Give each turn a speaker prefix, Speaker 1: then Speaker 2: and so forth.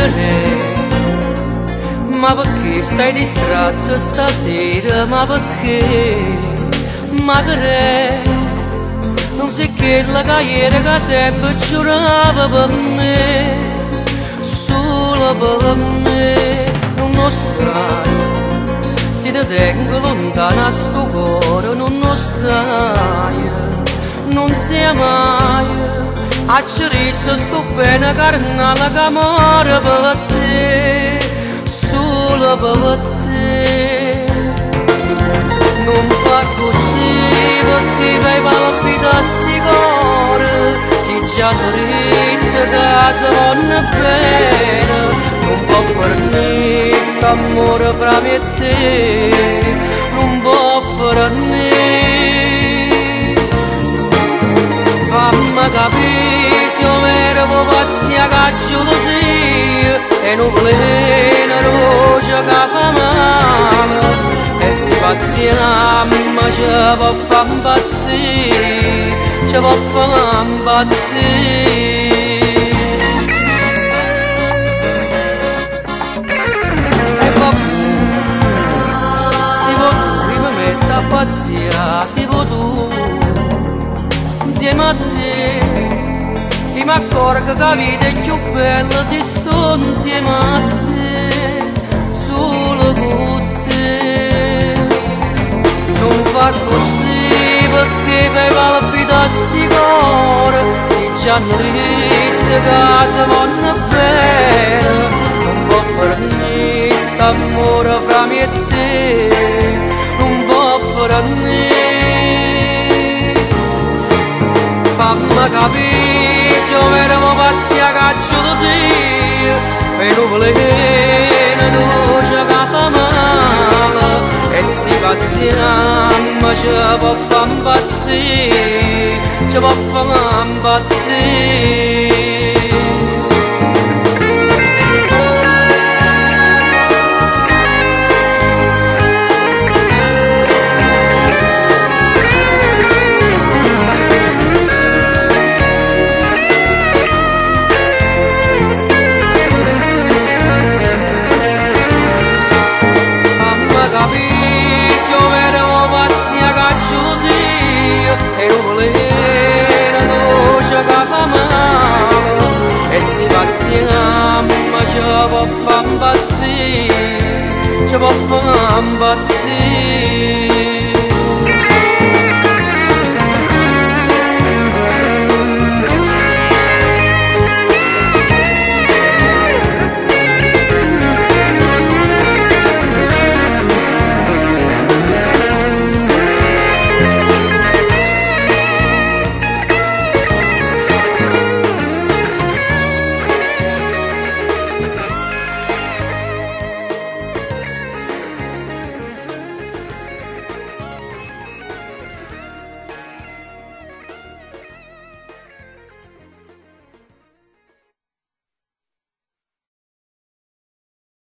Speaker 1: Che Ma perché stai distratto stasera? Ma perché? Ma che Non sei quella che ieri che sempre giurava per me, solo per me. Non lo sai, se ti tengo lontana sto cuore, non lo sai, non sia mai. Accerisce sto bene carnale che muore per te, solo per te. Non fa così perché vai palpita sti cuore, si già dritta casa vanno bene, non può fornire st'amore fra me e te, non può fornire. Fammi capire se io vero pazzia che gelosia e non veleno roce che fa male, e se pazziamo ci può far impazzire, ci può far impazzire. E poi se vuoi tu mi metto a pazzia, se vuoi tu insieme a te, io mi accorgo che la vita è più bella se sto insieme a te, solo con te. Non fa così perché fai palpitare sti cuore, se già hanno detto che si vanno bene, non può fornire st'amore fra me e te, non può fornire. Fammi capire, se vero pazzia che gelosia e non veleno dolce che fa male, e se pazziamo ci può far impazzire, ci può far impazzire. E un veleno dolce che fa male, e se pazziamo ci può far impazzire, ci può far impazzire.